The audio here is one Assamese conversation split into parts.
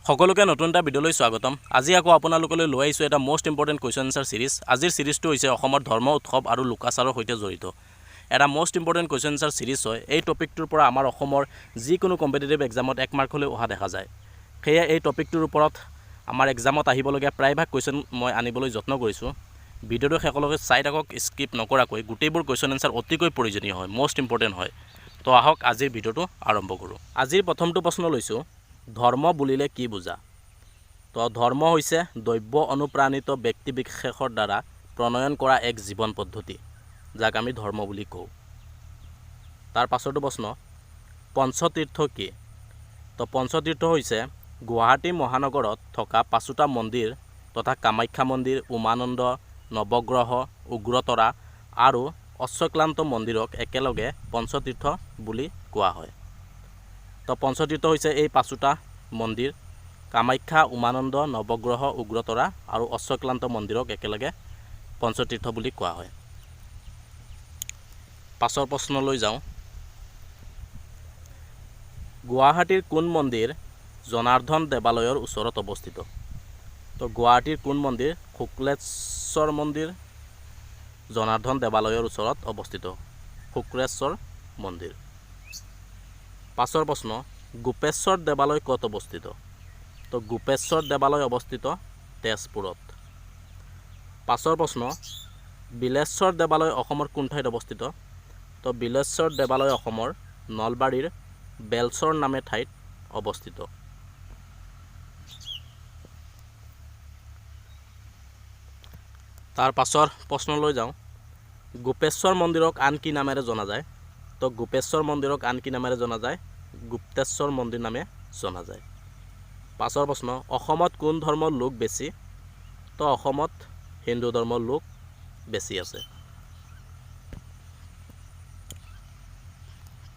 সকলোকে নতুন এটা ভিডিঅ'লৈ স্বাগতম। আজি আকৌ আপোনালোকলৈ লৈ আহিছোঁ এটা most important question answer series. আজিৰ ছিৰিজটো হৈছে অসমৰ ধৰ্ম, উৎসৱ আৰু লোকাচাৰৰ সৈতে জড়িত এটা most important question answer series হয়। এই টপিকটোৰ পৰা আমাৰ অসমৰ যিকোনো কম্পিটিটিভ এক্সামত এক মাৰ্ক হ'লেও অহা দেখা যায়। সেয়ে এই টপিকটোৰ ওপৰত আমাৰ এক্সামত আহিবলগীয়া প্ৰায়ভাগ কুৱেশ্যন মই আনিবলৈ যত্ন কৰিছোঁ। ভিডিঅ'টো শেষলৈকে চাই থাকক স্কিপ নকৰাকৈ। গোটেইবোৰ কুৱেশ্যন এনচাৰ অতিকৈ প্ৰয়োজনীয় হয়, মষ্ট ইম্পৰ্টেণ্ট হয়। তো আহক, আজিৰ ভিডিঅ'টো আৰম্ভ কৰোঁ। আজিৰ প্ৰথমটো প্ৰশ্ন লৈছোঁ, ধৰ্ম বুলিলে কি বুজা? তো ধৰ্ম হৈছে দৈৱ অনুপ্ৰাণিত ব্যক্তিবিশেষৰ দ্বাৰা প্ৰণয়ন কৰা এক জীৱন পদ্ধতি, যাক আমি ধৰ্ম বুলি কওঁ। তাৰ পাছৰটো প্ৰশ্ন, পঞ্চতীৰ্থ কি? তো পঞ্চতীৰ্থ হৈছে গুৱাহাটী মহানগৰত থকা পাঁচোটা মন্দিৰ তথা কামাখ্যা মন্দিৰ, উমানন্দ, নৱগ্ৰহ, উগ্ৰতৰা আৰু অশ্বক্লান্ত মন্দিৰক একেলগে পঞ্চতীৰ্থ বুলি কোৱা হয়। তো পঞ্চতীৰ্থ হৈছে এই পাঁচোটা মন্দিৰ, কামাখ্যা, উমানন্দ, নৱগ্ৰহ, উগ্ৰতৰা আৰু অশ্বক্লান্ত মন্দিৰক একেলগে পঞ্চতীৰ্থ বুলি কোৱা হয়। পাছৰ প্ৰশ্নলৈ যাওঁ। গুৱাহাটীৰ কোন মন্দিৰ জনাৰ্দন দেৱালয়ৰ ওচৰত অৱস্থিত? তো গুৱাহাটীৰ কোন মন্দিৰ? শুক্লেশ্বৰ মন্দিৰ জনাৰ্দন দেৱালয়ৰ ওচৰত অৱস্থিত, শুক্ৰেশ্বৰ মন্দিৰ। পাছৰ প্ৰশ্ন, গোপেশ্বৰ দেৱালয় ক'ত অৱস্থিত? তো গোপেশ্বৰ দেৱালয় অৱস্থিত তেজপুৰত। পাছৰ প্ৰশ্ন, বিলেশ্বৰ দেৱালয় অসমৰ কোন ঠাইত অৱস্থিত? তো বিলেশ্বৰ দেৱালয় অসমৰ নলবাৰীৰ বেলচৰ নামে ঠাইত অৱস্থিত। তাৰ পাছৰ প্ৰশ্নলৈ যাওঁ। গোপেশ্বৰ মন্দিৰক আন কি নামেৰে জনা যায়? তো গোপেশ্বৰ মন্দিৰক আন কি নামেৰে জনা যায়? গুপ্তেশ্বৰ মন্দিৰ নামে জনা যায়। পাছৰ প্ৰশ্ন, অসমত কোন ধৰ্মৰ লোক বেছি? তো অসমত হিন্দু ধৰ্মৰ লোক বেছি আছে।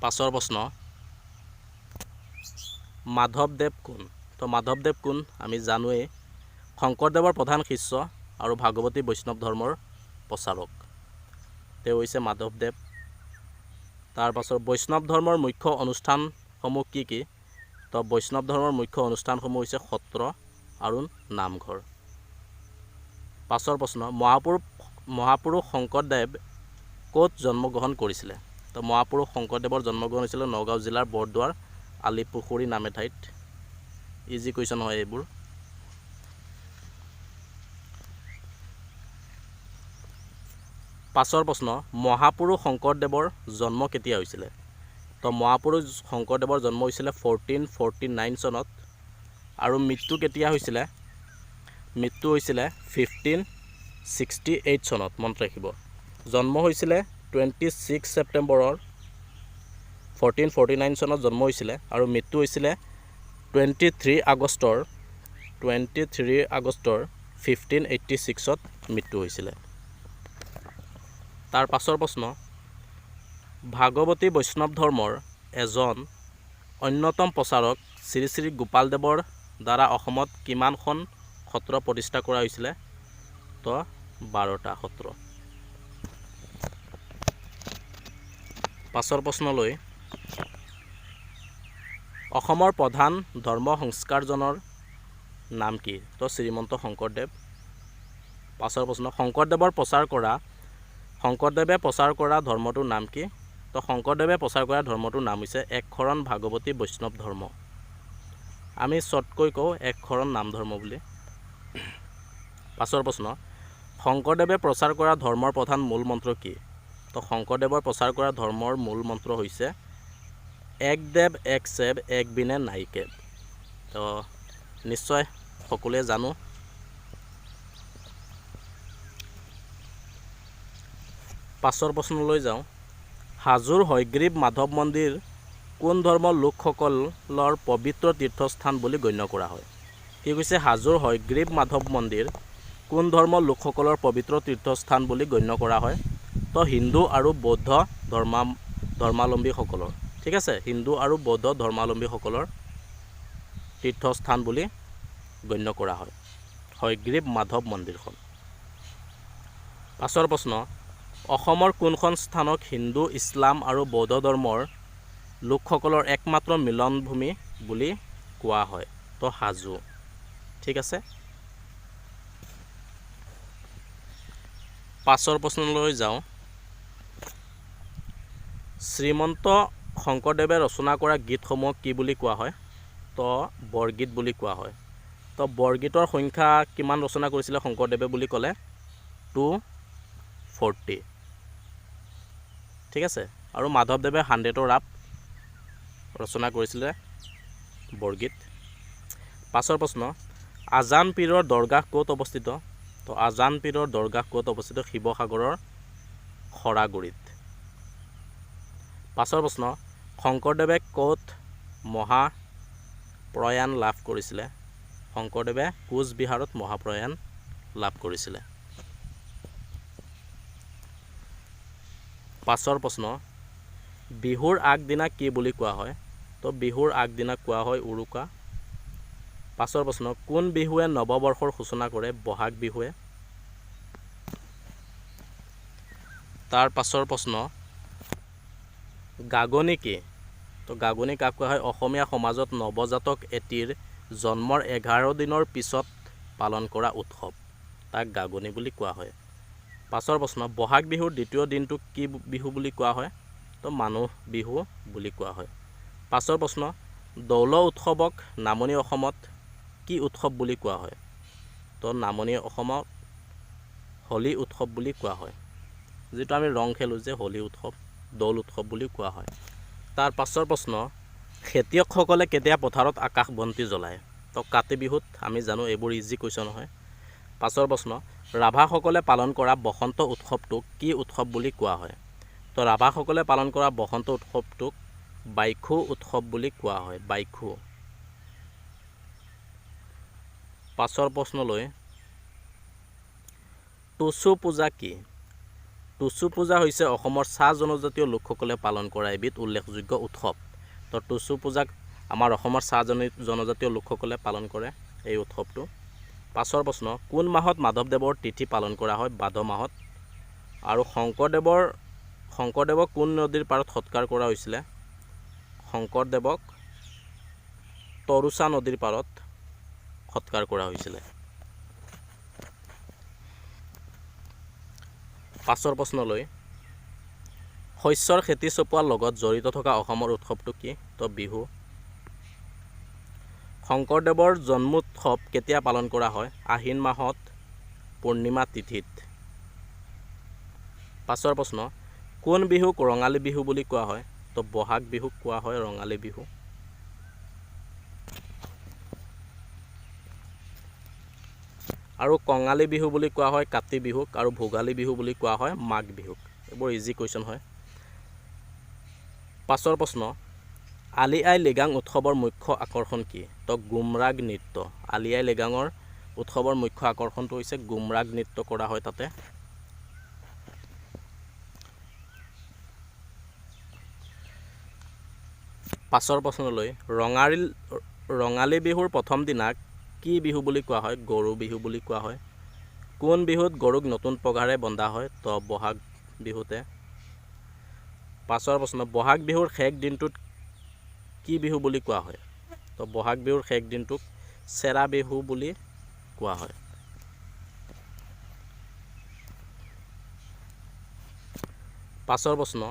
পাছৰ প্ৰশ্ন, মাধৱদেৱ কোন? তো মাধৱদেৱ কোন আমি জানোৱেই, শংকৰদেৱৰ প্ৰধান শিষ্য আৰু ভাগৱতী বৈষ্ণৱ ধৰ্মৰ প্ৰচাৰক তেওঁ হৈছে মাধৱদেৱ। তাৰ পাছত, বৈষ্ণৱ ধৰ্মৰ মুখ্য অনুষ্ঠানসমূহ কি কি? তো বৈষ্ণৱ ধৰ্মৰ মুখ্য অনুষ্ঠানসমূহ হৈছে সত্ৰ আৰু নামঘৰ। পাছৰ প্ৰশ্ন, মহাপুৰুষ শংকৰদেৱ ক'ত জন্মগ্ৰহণ কৰিছিলে? তো মহাপুৰুষ শংকৰদেৱৰ জন্মগ্ৰহণ হৈছিলে নগাঁও জিলাৰ বৰদোৱাৰ আলিপুখুৰী নামে ঠাইত। ইজি কুৱেশ্যন হয় এইবোৰ। পাছৰ প্ৰশ্ন, মহাপুৰুষ শংকৰদেৱৰ জন্ম কেতিয়া হৈছিলে? তো মহাপুৰুষ শংকৰদেৱৰ জন্ম হৈছিলে 1449 চনত। আৰু মৃত্যু কেতিয়া হৈছিলে? মৃত্যু হৈছিলে 1568 চনত। মনত ৰাখিব, জন্ম হৈছিলে 26 ছেপ্টেম্বৰৰ 1449 চনত জন্ম হৈছিলে আৰু মৃত্যু হৈছিলে 23 আগষ্টৰ 1586ত মৃত্যু হৈছিলে। তাৰ পাছৰ প্ৰশ্ন, ভাগৱতী বৈষ্ণৱ ধৰ্মৰ এজন অন্যতম প্ৰচাৰক শ্ৰী শ্ৰী গোপালদেৱৰ দ্বাৰা অসমত কিমানখন সত্ৰ প্ৰতিষ্ঠা কৰা হৈছিলে? তো 12টা সত্ৰ। পাছৰ প্ৰশ্নলৈ, অসমৰ প্ৰধান ধৰ্ম সংস্কাৰজনৰ নাম কি? তো শ্ৰীমন্ত শংকৰদেৱ। পাছৰ প্ৰশ্ন, শংকৰদেৱে প্ৰচাৰ কৰা ধৰ্মটোৰ নাম কি? তো শংকৰদেৱে প্ৰচাৰ কৰা ধৰ্মটোৰ নাম হৈছে একশৰণ ভাগৱতী বৈষ্ণৱ ধৰ্ম। আমি চটকৈ কওঁ একশৰণ নাম ধৰ্ম বুলি। পাছৰ প্ৰশ্ন, শংকৰদেৱে প্ৰচাৰ কৰা ধৰ্মৰ প্ৰধান মূল মন্ত্ৰ কি? তো শংকৰদেৱৰ প্ৰচাৰ কৰা ধৰ্মৰ মূল মন্ত্ৰ হৈছে এক দেৱ এক সেৱ এক বিনে নাই কেৱ। তো নিশ্চয় সকলোৱে জানো। পাছৰ প্ৰশ্নলৈ যাওঁ। হাজোৰ হয়গ্ৰীৱ মাধৱ মন্দিৰ কোন ধৰ্মৰ লোকসকলৰ পবিত্ৰ তীৰ্থস্থান বুলি গণ্য কৰা হয়? কি কৈছে? হাজোৰ হয়গ্ৰীৱ মাধৱ মন্দিৰ কোন ধৰ্মৰ লোকসকলৰ পবিত্ৰ তীৰ্থস্থান বুলি গণ্য কৰা হয়? তো হিন্দু আৰু বৌদ্ধ ধৰ্মাৱলম্বীসকলৰ। ঠিক আছে, হিন্দু আৰু বৌদ্ধ ধৰ্মাৱলম্বীসকলৰ তীৰ্থস্থান বুলি গণ্য কৰা হয় হয়গ্ৰীৱ মাধৱ মন্দিৰখন। পাছৰ প্ৰশ্ন, অসমৰ কোনখন স্থানক হিন্দু, ইছলাম আৰু বৌদ্ধ ধৰ্মৰ লোকসকলৰ একমাত্ৰ মিলনভূমি বুলি কোৱা হয়? তো হাজো। ঠিক আছে, পাছৰ প্ৰশ্নলৈ যাওঁ। শ্ৰীমন্ত শংকৰদেৱে ৰচনা কৰা গীতসমূহক কি বুলি কোৱা হয়? তো বৰগীত বুলি কোৱা হয়। তো বৰগীতৰ সংখ্যা কিমান ৰচনা কৰিছিলে শংকৰদেৱে বুলি ক'লে 240। ঠিক আছে, আৰু মাধৱদেৱে 100ৰ আপ ৰচনা কৰিছিলে বৰগীত। পাছৰ প্ৰশ্ন, আজান পীৰৰ দৰগাহ ক'ত অৱস্থিত? তো আজান পীৰৰ দৰগাহ ক'ত অৱস্থিত? শিৱসাগৰৰ খৰাগুৰিত। পাছৰ প্ৰশ্ন, শংকৰদেৱে ক'ত মহাপ্ৰয়াণ লাভ কৰিছিলে? শংকৰদেৱে কোচবিহাৰত মহাপ্ৰয়াণ লাভ কৰিছিলে। পাছৰ প্ৰশ্ন, বিহুৰ আগদিনা কি বুলি কোৱা হয়? তো বিহুৰ আগদিনা কোৱা হয় উৰুকা। পাছৰ প্ৰশ্ন, কোন বিহুৱে নৱবৰ্ষৰ সূচনা কৰে? বহাগ বিহুৱে। তাৰ পাছৰ প্ৰশ্ন, গাগনি কি? তো গাগনি কাক কোৱা হয়? অসমীয়া সমাজত নৱজাতক এটিৰ জন্মৰ 11 দিনৰ পিছত পালন কৰা উৎসৱ, তাক গাগনি বুলি কোৱা হয়। পাছৰ প্ৰশ্ন, বহাগ বিহুৰ দ্বিতীয় দিনটোক কি বিহু বুলি কোৱা হয়? তো মানুহ বিহু বুলি কোৱা হয়। পাছৰ প্ৰশ্ন, দৌল উৎসৱক নামনি অসমত কি উৎসৱ বুলি কোৱা হয়? তো নামনি অসমত হোলী উৎসৱ বুলি কোৱা হয়, যিটো আমি ৰং খেলোঁ যে হোলী উৎসৱ, দৌল উৎসৱ বুলি কোৱা হয়। তাৰ পাছৰ প্ৰশ্ন, খেতিয়কসকলে কেতিয়া পথাৰত আকাশ বন্তি জ্বলায়? তো কাতি বিহুত, আমি জানো, এইবোৰ ইজি কুৱেশ্যন হয়। পাছৰ প্ৰশ্ন, ৰাভাসকলে পালন কৰা বসন্ত উৎসৱটোক কি উৎসৱ বুলি কোৱা হয়? তো ৰাভাসকলে পালন কৰা বসন্ত উৎসৱটোক বাইখু উৎসৱ বুলি কোৱা হয়, বাইখু। পাছৰ প্ৰশ্নলৈ, টুচু পূজা কি? টুচু পূজা হৈছে অসমৰ চাহ জনজাতীয় লোকসকলে পালন কৰা এবিধ উল্লেখযোগ্য উৎসৱ। তো টুচু পূজাক আমাৰ অসমৰ চাহ জনজাতীয় লোকসকলে পালন কৰে এই উৎসৱটো। পাছৰ প্ৰশ্ন, কোন মাহত মাধৱদেৱৰ তিথি পালন কৰা হয়? ভাদ মাহত। আৰু শংকৰদেৱক কোন নদীৰ পাৰত সৎকাৰ কৰা হৈছিলে? শংকৰদেৱক তৰুচা নদীৰ পাৰত সৎকাৰ কৰা হৈছিলে। পাছৰ প্ৰশ্নলৈ, শস্যৰ খেতি চপোৱাৰ লগত জড়িত থকা অসমৰ উৎসৱটো কি? তো বিহু। শংকৰদেৱৰ জন্মোৎসৱ কেতিয়া পালন কৰা হয়? আহিন মাহত পূৰ্ণিমা তিথিত। পাছৰ প্ৰশ্ন, কোন বিহুক ৰঙালী বিহু বুলি কোৱা হয়? তো বহাগ বিহুক কোৱা হয় ৰঙালী বিহু। আৰু কঙালী বিহু বুলি কোৱা হয় কাতি বিহুক, আৰু ভোগালী বিহু বুলি কোৱা হয় মাঘ বিহুক। এইবোৰ ইজি কুৱেশ্যন হয়। পাছৰ প্ৰশ্ন, আলি আই লৃগাং উৎসৱৰ মুখ্য আকৰ্ষণ কি? তো গুমৰাগ নৃত্য। আলি আই লৃগাঙৰ উৎসৱৰ মুখ্য আকৰ্ষণটো হৈছে গুমৰাগ নৃত্য কৰা হয় তাতে। পাছৰ প্ৰশ্নলৈ, ৰঙালী বিহুৰ প্ৰথম দিনাক কি বিহু বুলি কোৱা হয়? গৰু বিহু বুলি কোৱা হয়। কোন বিহুত গৰুক নতুন পঘাৰে বন্ধা হয়? তো বহাগ বিহুতে। পাছৰ প্ৰশ্ন, বহাগ বিহুৰ শেষ দিনটোত কি বিহু বুলি কোৱা হয়? তো বহাগ বিহুৰ শেষ দিনটোক চেৰা বিহু বুলি কোৱা হয়। পাছৰ প্ৰশ্ন,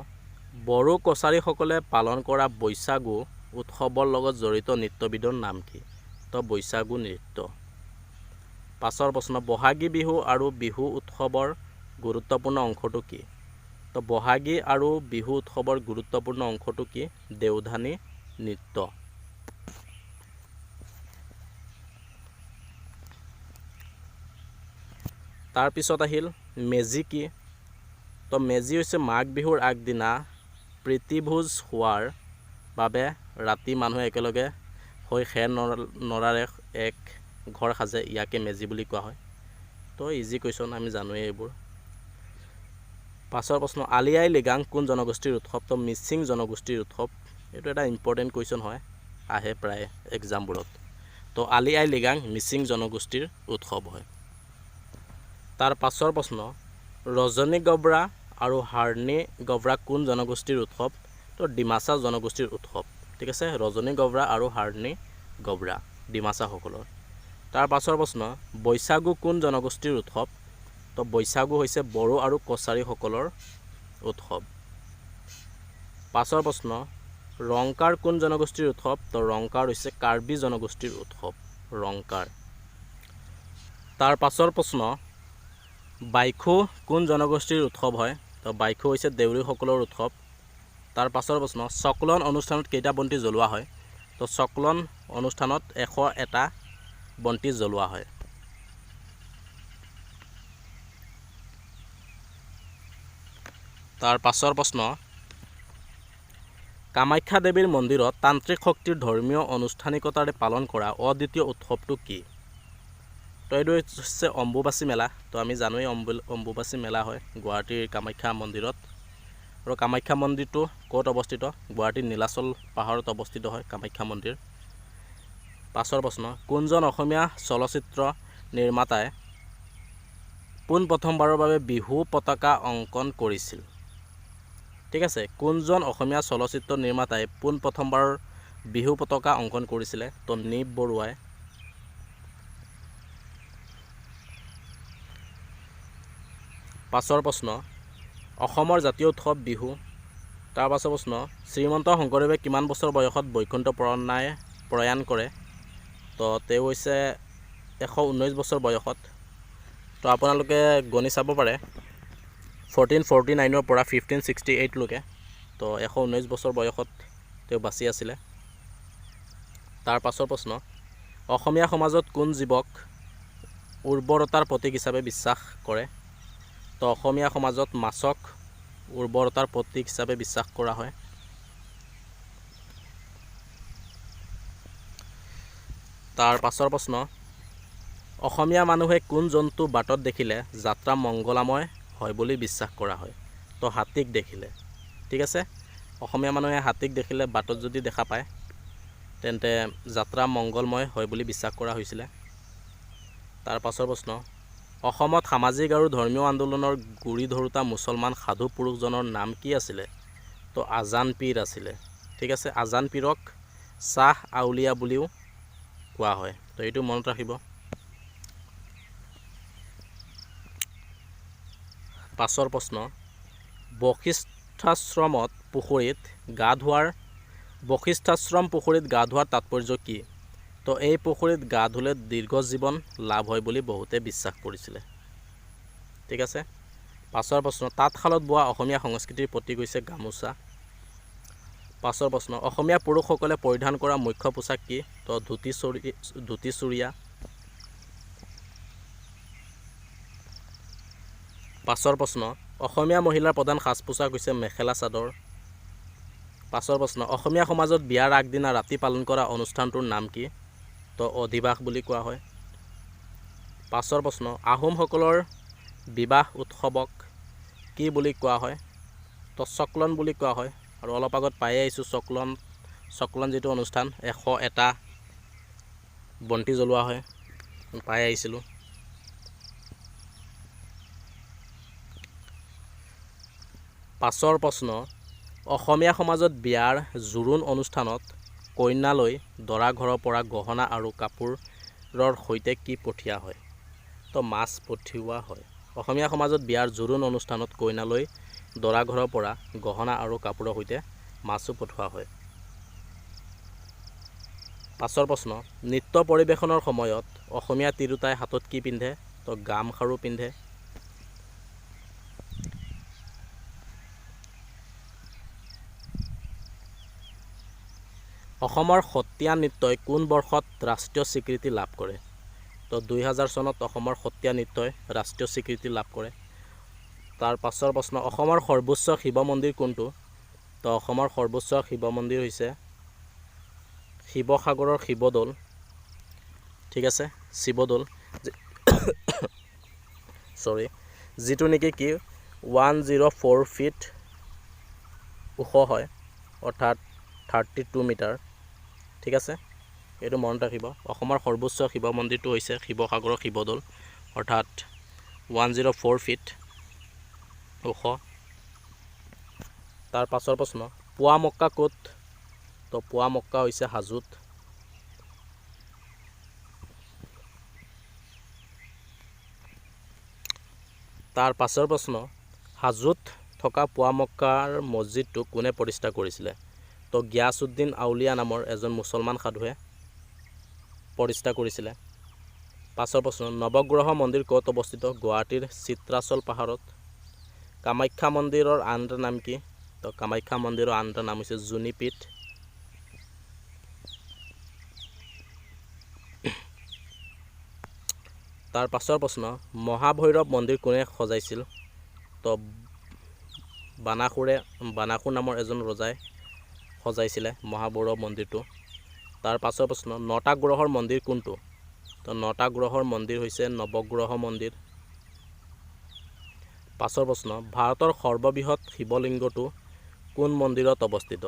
বড়ো কছাৰীসকলে পালন কৰা বৈশাগু উৎসৱৰ লগত জড়িত নৃত্যবিধৰ নাম কি? তো বৈশাগু নৃত্য। পাছৰ প্ৰশ্ন, বহাগী বিহু আৰু বিহু উৎসৱৰ গুৰুত্বপূৰ্ণ অংশটো কি? তো বহাগী আৰু বিহু উৎসৱৰ গুৰুত্বপূৰ্ণ অংশটো কি? দেওধানী নৃত্য। তাৰপিছত আহিল মেজি কি? তো মেজি হৈছে মাঘ বিহুৰ আগদিনা প্ৰীতিভোজ হোৱাৰ বাবে ৰাতি মানুহে একেলগে হৈ খেৰ নৰাৰে এক ঘৰ সাজে, ইয়াকে মেজি বুলি কোৱা হয়। তো ইজি কুৱেশ্যন, আমি জানোৱেই এইবোৰ। পাছৰ প্ৰশ্ন, আলি আই লৃগাং কোন জনগোষ্ঠীৰ উৎসৱ? তো মিচিং জনগোষ্ঠীৰ উৎসৱ। এইটো এটা ইম্পৰ্টেণ্ট কুৱেশ্যন হয়, আহে প্ৰায় এক্সামবোৰত। তো আলি আই লৃগাং মিচিং জনগোষ্ঠীৰ উৎসৱ হয়। তাৰ পাছৰ প্ৰশ্ন, ৰজনী গবৰা আৰু হাৰ্নি গবৰা কোন জনগোষ্ঠীৰ উৎসৱ? তো ডিমাচা জনগোষ্ঠীৰ উৎসৱ। ঠিক আছে, ৰজনী গবৰা আৰু হাৰ্নি গবৰা। ডিমাচাসকলৰ। তাৰ পাছৰ প্ৰশ্ন, বৈশাগু কোন জনগোষ্ঠীৰ উৎসৱ? তো বৈশাগু হৈছে বড়ো আৰু কছাৰীসকলৰ উৎসৱ। পাছৰ প্ৰশ্ন, ৰংকাৰ কোন জনগোষ্ঠীৰ উৎসৱ? তো ৰংকাৰ হৈছে কাৰ্বি জনগোষ্ঠীৰ উৎসৱ, ৰংকাৰ। তাৰ পাছৰ প্ৰশ্ন, বাইখো কোন জনগোষ্ঠীৰ উৎসৱ হয়? তো বাইখো হৈছে দেউৰীসকলৰ উৎসৱ। তাৰ পাছৰ প্ৰশ্ন, চকলন অনুষ্ঠানত কেইটা বন্তি জ্বলোৱা হয়? তো চকলন অনুষ্ঠানত 101টা বন্তি জ্বলোৱা হয়। তাৰ পাছৰ প্ৰশ্ন, কামাখ্যা দেৱীৰ মন্দিৰত তান্ত্ৰিক শক্তিৰ ধৰ্মীয় আনুষ্ঠানিকতাৰে পালন কৰা অদ্বিতীয় উৎসৱটো কি? তো এইটো হৈছে অম্বুবাচী মেলা। তো আমি জানোৱেই অম্বুবাচী মেলা হয় গুৱাহাটীৰ কামাখ্যা মন্দিৰত। আৰু কামাখ্যা মন্দিৰটো ক'ত অৱস্থিত? গুৱাহাটীৰ নীলাচল পাহাৰত অৱস্থিত হয় কামাখ্যা মন্দিৰ। পাছৰ প্ৰশ্ন, কোনজন অসমীয়া চলচ্চিত্ৰ নিৰ্মাতাই পোনপ্ৰথমবাৰৰ বাবে বিহু পতাকা অংকন কৰিছিল? ঠিক আছে, কোনজন অসমীয়া চলচ্চিত্ৰ নিৰ্মাতাই পোনপ্ৰথমবাৰ বিহু পতাকা অংকন কৰিছিলে? তো নিপ বৰুৱাই। পাছৰ প্ৰশ্ন, অসমৰ জাতীয় উৎসৱ বিহু। তাৰ পাছৰ প্ৰশ্ন, শ্ৰীমন্ত শংকৰদেৱে কিমান বছৰ বয়সত বৈকুণ্ঠ প্ৰয়াণ কৰে? তো তেওঁ হৈছে 119 বছৰ বয়সত। তো আপোনালোকে গণি চাব পাৰে, 1449ৰ পৰা 1568লৈকে, তো 119 বছৰ বয়সত তেওঁ বাচি আছিলে। তাৰ পাছৰ প্ৰশ্ন, অসমীয়া সমাজত কোন জীৱক উৰ্বৰতাৰ প্ৰতীক হিচাপে বিশ্বাস কৰে? তো অসমীয়া সমাজত মাছক উৰ্বৰতাৰ প্ৰতীক হিচাপে বিশ্বাস কৰা হয়। তাৰ পাছৰ প্ৰশ্ন, অসমীয়া মানুহে কোন জন্তু বাটত দেখিলে যাত্ৰা মংগলাময় হয় বুলি বিশ্বাস কৰা হয়? তো হাতীক দেখিলে। ঠিক আছে, অসমীয়া মানুহে হাতীক দেখিলে বাটত যদি দেখা পায় তেন্তে যাত্ৰা মংগলময় হয় বুলি বিশ্বাস কৰা হৈছিলে। তাৰ পাছৰ প্ৰশ্ন, অসমত সামাজিক আৰু ধৰ্মীয় আন্দোলনৰ গুৰি ধৰোঁতা মুছলমান সাধু পুৰুষজনৰ নাম কি আছিলে? তো আজান পীৰ আছিলে। ঠিক আছে, আজান পীৰক শ্বাহ আউলিয়া বুলিও কোৱা হয়, তো এইটো মনত ৰাখিব। পাছৰ প্ৰশ্ন, বশিষ্ঠাশ্ৰমত পুখুৰীত গা ধোৱাৰ বশিষ্ঠাশ্ৰম পুখুৰীত গা ধোৱাৰ তাৎপৰ্য কি? তো এই পুখুৰীত গা ধুলে দীৰ্ঘ জীৱন লাভ হয় বুলি বহুতে বিশ্বাস কৰিছিলে। ঠিক আছে, পাছৰ প্ৰশ্ন, তাঁতশালত বোৱা অসমীয়া সংস্কৃতিৰ প্ৰতীক হৈছে গামোচা। পাছৰ প্ৰশ্ন, অসমীয়া পুৰুষসকলে পৰিধান কৰা মুখ্য পোছাক কি? তো ধুতি চুৰিয়া। পাছৰ প্ৰশ্ন, অসমীয়া মহিলাৰ প্ৰধান সাজ পোছাক হৈছে মেখেলা চাদৰ। পাছৰ প্ৰশ্ন, অসমীয়া সমাজত বিয়াৰ আগদিনা ৰাতি পালন কৰা অনুষ্ঠানটোৰ নাম কি? তো অধিবাস বুলি কোৱা হয়। পাছৰ প্ৰশ্ন, আহোমসকলৰ বিবাহ উৎসৱক কি বুলি কোৱা হয়? তো চকলন বুলি কোৱা হয়। আৰু অলপ আগত পায়ে আহিছোঁ চকলন যিটো অনুষ্ঠান 101টা বন্তি জ্বলোৱা হয়, পাই আহিছিলোঁ। পাছৰ প্ৰশ্ন, অসমীয়া সমাজত বিয়াৰ জোৰোণ অনুষ্ঠানত কইনালৈ দৰা ঘৰৰ পৰা গহনা আৰু কাপোৰৰ সৈতে কি পঠিওৱা হয়? তো মাছ পঠিওৱা হয়। অসমীয়া সমাজত বিয়াৰ জোৰোণ অনুষ্ঠানত কইনালৈ দৰা ঘৰৰ পৰা গহনা আৰু কাপোৰৰ সৈতে মাছো পঠোৱা হয়। পাছৰ প্ৰশ্ন, নৃত্য পৰিৱেশনৰ সময়ত অসমীয়া তিৰোতাই হাতত কি পিন্ধে? তো গামখাৰু পিন্ধে। অসমৰ সত্ৰীয়া নৃত্যই কোন বৰ্ষত ৰাষ্ট্ৰীয় স্বীকৃতি লাভ কৰে? তো 2000 চনত অসমৰ সত্ৰীয়া নৃত্যই ৰাষ্ট্ৰীয় স্বীকৃতি লাভ কৰে। তাৰ পাছৰ প্ৰশ্ন, অসমৰ সৰ্বোচ্চ শিৱ মন্দিৰ কোনটো? তো অসমৰ সৰ্বোচ্চ শিৱ মন্দিৰ হৈছে শিৱসাগৰৰ শিৱদৌল। ঠিক আছে, শিৱদৌল চৰি, যিটো নেকি কি 104 ফিট ওখ হয়, অৰ্থাৎ 32 মিটাৰ। ঠিক আছে, এইটো মনত ৰাখিব। অসমৰ সৰ্বোচ্চ শিৱ মন্দিৰটো হৈছে শিৱসাগৰৰ শিৱদৌল, অৰ্থাৎ 104 ফিট ওখ। তাৰ পাছৰ প্ৰশ্ন, পোৱা মক্কা ক'ত? তো পোৱা মক্কা হৈছে হাজোত। তাৰ পাছৰ প্ৰশ্ন, হাজোত থকা পোৱামক্কাৰ মছজিদটো কোনে প্ৰতিষ্ঠা কৰিছিলে? তো গিয়াছুদ্দিন আউলিয়া নামৰ এজন মুছলমান সাধুৱে প্ৰতিষ্ঠা কৰিছিলে। পাছৰ প্ৰশ্ন, নৱগ্ৰহ মন্দিৰ ক'ত অৱস্থিত? গুৱাহাটীৰ চিত্ৰাচল পাহাৰত। কামাখ্যা মন্দিৰৰ আন এটা নাম কি? তো কামাখ্যা মন্দিৰৰ আন এটা নাম হৈছে জুনিপীঠ। তাৰ পাছৰ প্ৰশ্ন, মহাভৈৰৱ মন্দিৰ কোনে সজাইছিল? তো বানাসুৰ নামৰ এজন ৰজাই সজাইছিলে মহাভৈৰৱ মন্দিৰটো। তাৰ পাছৰ প্ৰশ্ন, নটা গ্ৰহৰ মন্দিৰ কোনটো? তো নটা গ্ৰহৰ মন্দিৰ হৈছে নৱগ্ৰহ মন্দিৰ। পাছৰ প্ৰশ্ন, ভাৰতৰ সৰ্ববৃহৎ শিৱলিংগটো কোন মন্দিৰত অৱস্থিত?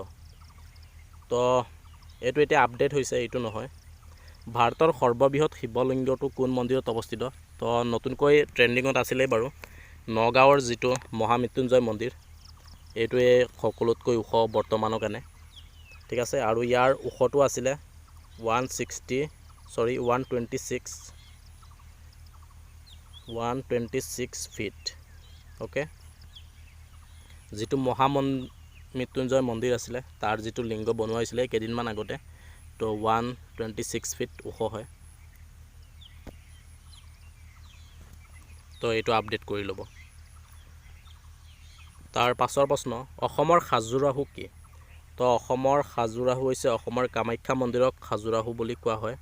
তো এইটো এতিয়া আপডেট হৈছে, এইটো নহয়। ভাৰতৰ সৰ্ববৃহৎ শিৱলিংগটো কোন মন্দিৰত অৱস্থিত? তো নতুনকৈ ট্ৰেণ্ডিঙত আছিলেই বাৰু, নগাঁৱৰ যিটো মহামৃত্যুঞ্জয় মন্দিৰ, এইটোৱে সকলোতকৈ ওখ বৰ্তমানৰ কাৰণে, ঠিক আছে। আৰু ইয়াৰ ওখটো আছিলে 126 feet, okay. যিটো মহামৃত্যুঞ্জয় মন্দিৰ আছিলে তাৰ যিটো লিংগ বনোৱা হৈছিলে কেইদিনমান আগতে, তো 126 ফিট ওখ হয়। তো এইটো আপডেট কৰি ল'ব। তাৰ পাছৰ প্ৰশ্ন, অসমৰ খাজুৰাহু কি? তো অসমৰ খাজুৰাহু হৈছে অসমৰ কামাখ্যা মন্দিৰক খাজুৰাহু বুলি কোৱা হয়।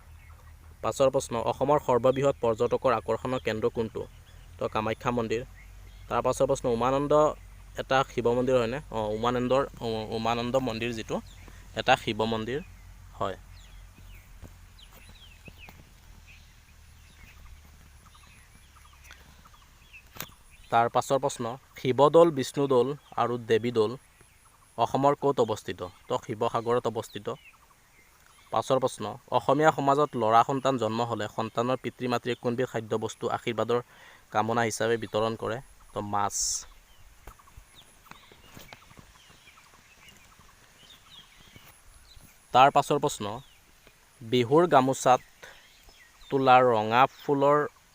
পাছৰ প্ৰশ্ন, অসমৰ সৰ্ববৃহৎ পৰ্যটকৰ আকৰ্ষণৰ কেন্দ্ৰ কোনটো? তো কামাখ্যা মন্দিৰ। তাৰ পাছৰ প্ৰশ্ন, উমানন্দ এটা শিৱ মন্দিৰ হয়নে? অঁ, উমানন্দ মন্দিৰ যিটো এটা শিৱ মন্দিৰ হয়। তাৰ পাছৰ প্ৰশ্ন, শিৱদৌল, বিষ্ণুদৌল আৰু দেৱীদৌল অসমৰ ক'ত অৱস্থিত? তো শিৱসাগৰত অৱস্থিত। পাছৰ প্ৰশ্ন, অসমীয়া সমাজত ল'ৰা সন্তান জন্ম হ'লে সন্তানৰ পিতৃ মাতৃয়ে কোনবিধ খাদ্যবস্তু আশীৰ্বাদৰ কামনা হিচাপে বিতৰণ কৰে? তো মাছ। তাৰ পাছৰ প্ৰশ্ন, বিহুৰ গামোচাত তোলা ৰঙা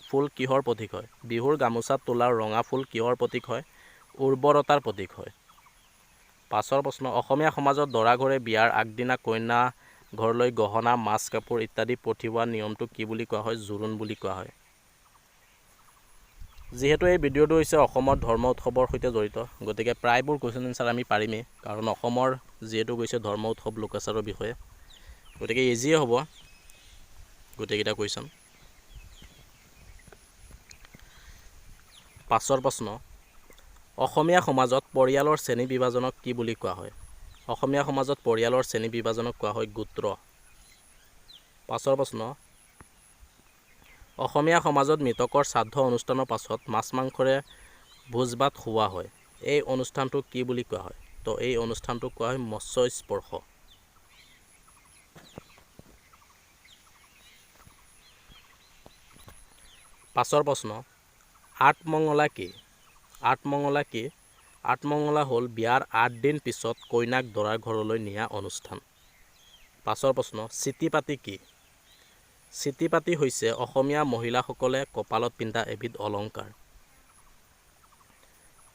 ফুল কিহৰ প্ৰতীক হয়? বিহুৰ গামোচাত তোলা ৰঙা ফুল কিহৰ প্ৰতীক হয়? উৰ্বৰতাৰ প্ৰতীক হয়। পাছৰ প্ৰশ্ন, অসমীয়া সমাজত দৰা ঘৰে বিয়াৰ আগদিনা কইনা ঘৰলৈ গহনা, মাছ, কাপোৰ ইত্যাদি পঠিওৱা নিয়মটো কি বুলি কোৱা হয়? জোৰোণ বুলি কোৱা হয়। যিহেতু এই ভিডিঅ'টো হৈছে অসমৰ ধৰ্ম উৎসৱৰ সৈতে জড়িত, গতিকে প্ৰায়বোৰ কুৱেশ্যন এনচাৰ আমি পাৰিমেই, কাৰণ অসমৰ যিহেতু গৈছে ধৰ্ম উৎসৱ লোকাচাৰৰ বিষয়ে, গতিকে ইজিয়ে হ'ব গোটেইকেইটা কুৱেশ্যন। পাছৰ প্ৰশ্ন, অসমীয়া সমাজত পৰিয়ালৰ শ্ৰেণী বিভাজনক কি বুলি কোৱা হয়? অসমীয়া সমাজত পৰিয়ালৰ শ্ৰেণী বিভাজনক কোৱা হয় গোত্ৰ। পাছৰ প্ৰশ্ন, অসমীয়া সমাজত মৃতকৰ শ্ৰাদ্ধ অনুষ্ঠানৰ পাছত মাছ মাংসৰে ভোজ ভাত খুওৱা হয়, এই অনুষ্ঠানটোক কি বুলি কোৱা হয়? তো এই অনুষ্ঠানটোক কোৱা হয় মৎস্য স্পৰ্শ। পাছৰ প্ৰশ্ন, আঠমঙলা কি? আঠমঙলা কি? আঠমঙলা হ'ল বিয়াৰ 8 দিন পিছত কইনাক দৰাৰ ঘৰলৈ নিয়া অনুষ্ঠান। পাছৰ প্ৰশ্ন, চিটিপাতি কি? চিটিপাতি হৈছে অসমীয়া মহিলাসকলে কপালত পিন্ধা এবিধ অলংকাৰ।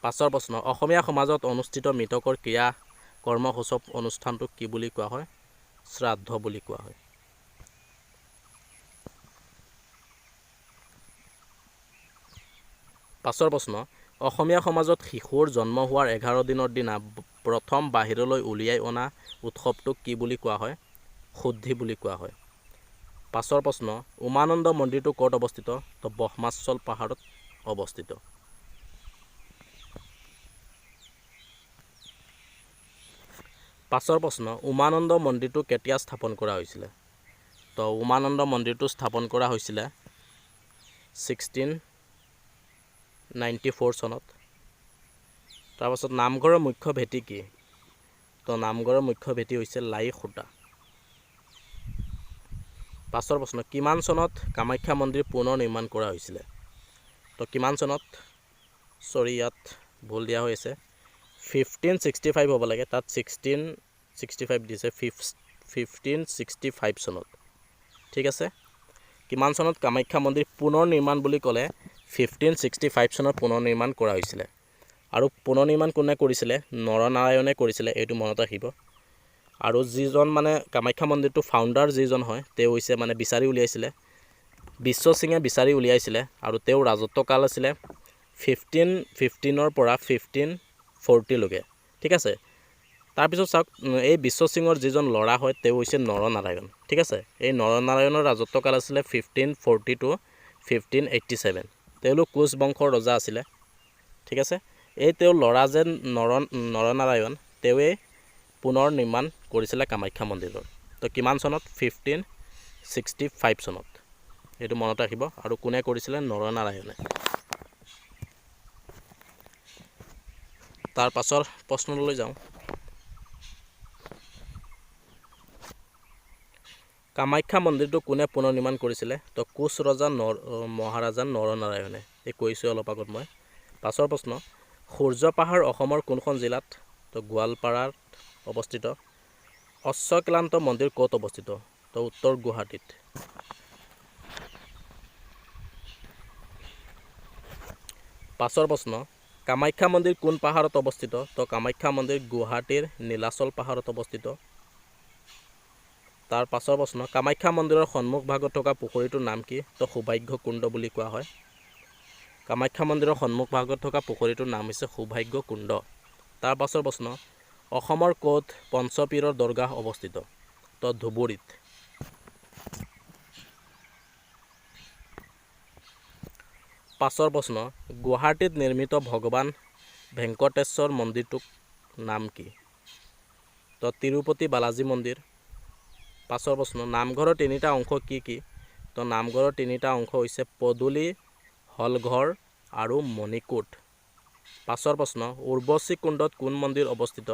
পাছৰ প্ৰশ্ন, অসমীয়া সমাজত অনুষ্ঠিত মৃতকৰ ক্ৰিয়া কৰ্মসূচক অনুষ্ঠানটোক কি বুলি কোৱা হয়? শ্ৰাদ্ধ বুলি কোৱা হয়। পাছৰ প্ৰশ্ন, অসমীয়া সমাজত শিশুৰ জন্ম হোৱাৰ 11 দিনৰ দিনা প্ৰথম বাহিৰলৈ উলিয়াই অনা উৎসৱটোক কি বুলি কোৱা হয়? শুদ্ধি বুলি কোৱা হয়। পাছৰ প্ৰশ্ন, উমানন্দ মন্দিৰটো ক'ত অৱস্থিত? তো ব্ৰহ্মাচল পাহাৰত অৱস্থিত। পাছৰ প্ৰশ্ন, উমানন্দ মন্দিৰটো কেতিয়া স্থাপন কৰা হৈছিলে? তো উমানন্দ মন্দিৰটো স্থাপন কৰা হৈছিলে 1694 চনত। তাৰপাছত নামঘৰৰ মুখ্য ভেটি কি? তো নামঘৰৰ মুখ্য ভেটি হৈছে লাই খুঁটা। পাছৰ প্ৰশ্ন, কিমান চনত কামাখ্যা মন্দিৰ পুনৰ নিৰ্মাণ কৰা হৈছিলে? তো কিমান চনত, চৰি ইয়াত ভুল দিয়া হৈ আছে, 1565 হ'ব লাগে, তাত 1665 দিছে, 1565 চনত, ঠিক আছে। কিমান চনত কামাখ্যা মন্দিৰ পুনৰ নিৰ্মাণ বুলি ক'লে 1565 চনত পুনৰ নিৰ্মাণ কৰা হৈছিলে। আৰু পুনৰ নিৰ্মাণ কোনে কৰিছিলে? নৰনাৰায়ণে কৰিছিলে, এইটো মনত ৰাখিব। আৰু যিজন মানে কামাখ্যা মন্দিৰটো ফাউণ্ডাৰ যিজন হয়, তেওঁ হৈছে মানে বিচাৰি উলিয়াইছিলে, বিশ্ব সিঙে বিচাৰি উলিয়াইছিলে। আৰু তেওঁৰ ৰাজত্বকাল আছিলে 1515ৰ পৰা 1540লৈকে, ঠিক আছে। তাৰপিছত চাওক, এই বিশ্ব সিঙৰ যিজন ল'ৰা হয় তেওঁ হৈছে নৰনাৰায়ণ, ঠিক আছে। এই নৰনাৰায়ণৰ ৰাজত্বকাল আছিলে 1540 টু 1587। তেওঁলোক কোচ বংশৰ ৰজা আছিলে, ঠিক আছে। এই তেওঁৰ ল'ৰা যেন নৰনাৰায়ণ, তেওঁৱেই পুনৰ নিৰ্মাণ কৰিছিলে কামাখ্যা মন্দিৰৰ। তো কিমান চনত? 1565 চনত, এইটো মনত ৰাখিব। আৰু কোনে কৰিছিলে? নৰনাৰায়ণে। তাৰ পাছৰ প্ৰশ্নলৈ যাওঁ। কামাখ্যা মন্দিৰটো কোনে পুনৰ নিৰ্মাণ কৰিছিলে? তো কোচ ৰজা মহাৰাজা নৰনাৰায়ণে, এই কৈছোঁ অলপ আগত মই। পাছৰ প্ৰশ্ন, সূৰ্য পাহাৰ অসমৰ কোনখন জিলাত? তো গোৱালপাৰাত অৱস্থিত। অশ্বক্লান্ত মন্দিৰ ক'ত অৱস্থিত? তো উত্তৰ গুৱাহাটীত। পাছৰ প্ৰশ্ন, কামাখ্যা মন্দিৰ কোন পাহাৰত অৱস্থিত? তো কামাখ্যা মন্দিৰ গুৱাহাটীৰ নীলাচল পাহাৰত অৱস্থিত। তাৰ পাছৰ প্ৰশ্ন, কামাখ্যা মন্দিৰৰ সন্মুখ ভাগত থকা পুখুৰীটোৰ নাম কি? তো সৌভাগ্য কুণ্ড বুলি কোৱা হয়। কামাখ্যা মন্দিৰৰ সন্মুখ ভাগত থকা পুখুৰীটোৰ নাম হৈছে সৌভাগ্য কুণ্ড। তাৰ পাছৰ প্ৰশ্ন, অসমৰ ক'ত পঞ্চপীৰৰ দৰগাহ অৱস্থিত? তো ধুবুৰীত। পাছৰ প্ৰশ্ন, গুৱাহাটীত নিৰ্মিত ভগৱান ভেংকটেশ্বৰ মন্দিৰটোৰ নাম কি? তো তিৰুপতি বালাজী মন্দিৰ। পাছৰ প্ৰশ্ন, নামঘৰৰ তিনিটা অংশ কি কি? তো নামঘৰৰ তিনিটা অংশ হৈছে পদূলি, হলঘৰ আৰু মণিকূট। পাছৰ প্ৰশ্ন, উৰ্বশী কুণ্ডত কোন মন্দিৰ অৱস্থিত?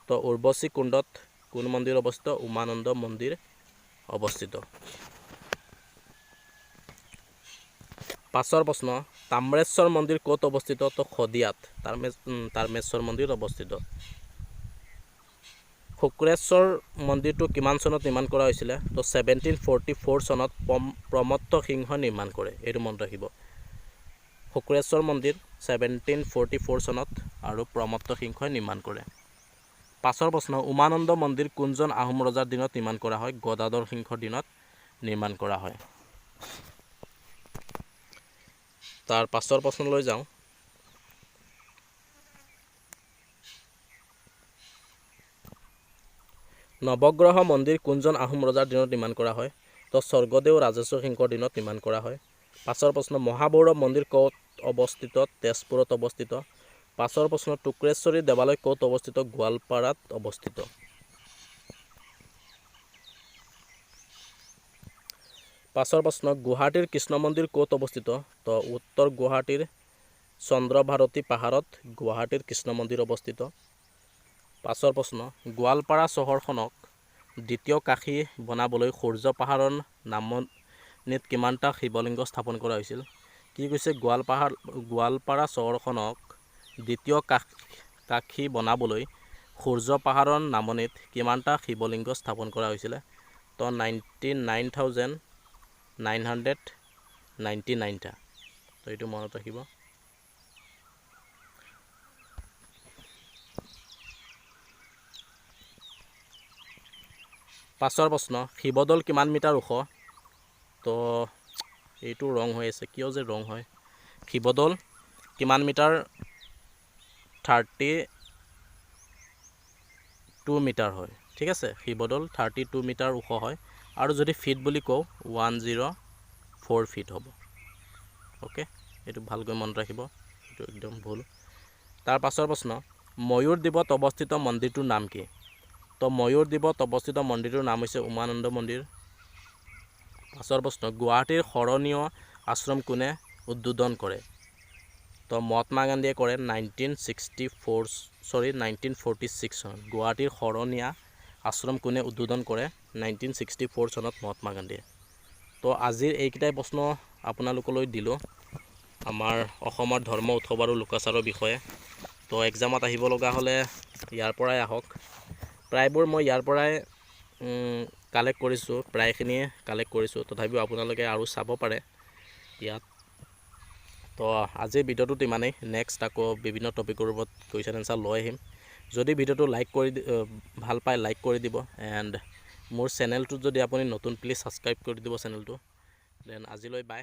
তো উৰ্বশী কুণ্ডত কোন মন্দিৰ অৱস্থিত? উমানন্দ মন্দিৰ অৱস্থিত। পাছৰ প্ৰশ্ন, তাম্ৰেশ্বৰ মন্দিৰ ক'ত অৱস্থিত? তো শদিয়াত তাম্ৰেশ্বৰ মন্দিৰ অৱস্থিত। শুক্ৰেশ্বৰ মন্দিৰটো কিমান চনত নিৰ্মাণ কৰা হৈছিলে? তো 1744 চনত প্ৰমত্ত সিংহই নিৰ্মাণ কৰে, এইটো মনত ৰাখিব। শুক্ৰেশ্বৰ মন্দিৰ 1744 চনত আৰু প্ৰমত্ত সিংহই নিৰ্মাণ কৰে। পাছৰ প্ৰশ্ন, উমানন্দ মন্দিৰ কোনজন আহোম ৰজাৰ দিনত নিৰ্মাণ কৰা হয়? গদাধৰ সিংহৰ দিনত নিৰ্মাণ কৰা হয়। তাৰ পাছৰ প্ৰশ্নলৈ যাওঁ। নৱগ্ৰহ মন্দিৰ কোনজন আহোম ৰজাৰ দিনত নিৰ্মাণ কৰা হয়? তো স্বৰ্গদেউ ৰাজেশ্বৰ সিংহৰ দিনত নিৰ্মাণ কৰা হয়। পাছৰ প্ৰশ্ন, মহাভৈৰৱ মন্দিৰ ক'ত অৱস্থিত? তেজপুৰত অৱস্থিত। পাছৰ প্ৰশ্ন, টুক্ৰেশ্বৰী দেৱালয় ক'ত অৱস্থিত? গোৱালপাৰাত অৱস্থিত। পাছৰ প্ৰশ্ন, গুৱাহাটীৰ কৃষ্ণ মন্দিৰ ক'ত অৱস্থিত? তো উত্তৰ গুৱাহাটীৰ চন্দ্ৰভাৰতী পাহাৰত গুৱাহাটীৰ কৃষ্ণ মন্দিৰ অৱস্থিত। পাছৰ প্ৰশ্ন, গোৱালপাৰা চহৰখনক দ্বিতীয় কাশী বনাবলৈ সূৰ্য পাহাৰৰ নামনিত কিমানটা শিৱলিংগ স্থাপন কৰা হৈছিল? কি কৈছে? গোৱালপাৰা চহৰখনক দ্বিতীয় কাশী বনাবলৈ সূৰ্য পাহাৰৰ নামনিত কিমানটা শিৱলিংগ স্থাপন কৰা হৈছিলে? তো 99,999টা। তো এইটো মনত ৰাখিব। পাছৰ প্ৰশ্ন, শিৱদৌল কিমান মিটাৰ ওখ? তো এইটো ৰং হৈ আছে, কিয় যে ৰং হয়? শিৱদৌল কিমান মিটাৰ? 32 মিটাৰ হয়, ঠিক আছে। শিৱদৌল 32 মিটাৰ ওখ হয়। আৰু যদি ফিট বুলি কওঁ, 104 ফিট হ'ব। অ'কে, এইটো ভালকৈ মনত ৰাখিব, এইটো একদম ভুল। তাৰ পাছৰ প্ৰশ্ন, ময়ূৰ দ্বীপত অৱস্থিত মন্দিৰটোৰ নাম কি? তো ময়ূৰ দ্বীপত অৱস্থিত মন্দিৰটোৰ নাম হৈছে উমানন্দ মন্দিৰ। পাছৰ প্ৰশ্ন, গুৱাহাটীৰ শৰণীয় আশ্ৰম কোনে উদ্বোধন কৰে? তো মহাত্মা গান্ধীয়ে কৰে 1946 চনত। গুৱাহাটীৰ শৰণীয়া আশ্ৰম কোনে উদ্বোধন কৰে? 1964 চনত মহাত্মা গান্ধীয়ে। তো আজিৰ এইকেইটাই প্ৰশ্ন আপোনালোকলৈ দিলোঁ আমাৰ অসমৰ ধৰ্ম উৎসৱ আৰু লোকাচাৰৰ বিষয়ে। তো এক্সামত আহিব লগা হ'লে ইয়াৰ পৰাই আহক। প্ৰায়বোৰ মই ইয়াৰ পৰাই কালেক্ট কৰিছোঁ, প্ৰায়খিনিয়ে কালেক্ট কৰিছোঁ, তথাপিও আপোনালোকে আৰু চাব পাৰে ইয়াত। তো আজিৰ ভিডিঅ'টোত ইমানেই। নেক্সট আকৌ বিভিন্ন টপিকৰ ওপৰত কুৱেশ্যন এনচাৰ লৈ আহিম। যদি ভিডিঅ'টো লাইক কৰি ভাল পায়, লাইক কৰি দিব। এণ্ড মোৰ চেনেলটোত যদি আপুনি নতুন, প্লিজ ছাবস্ক্ৰাইব কৰি দিব চেনেলটো। Then আজিলৈ বাই।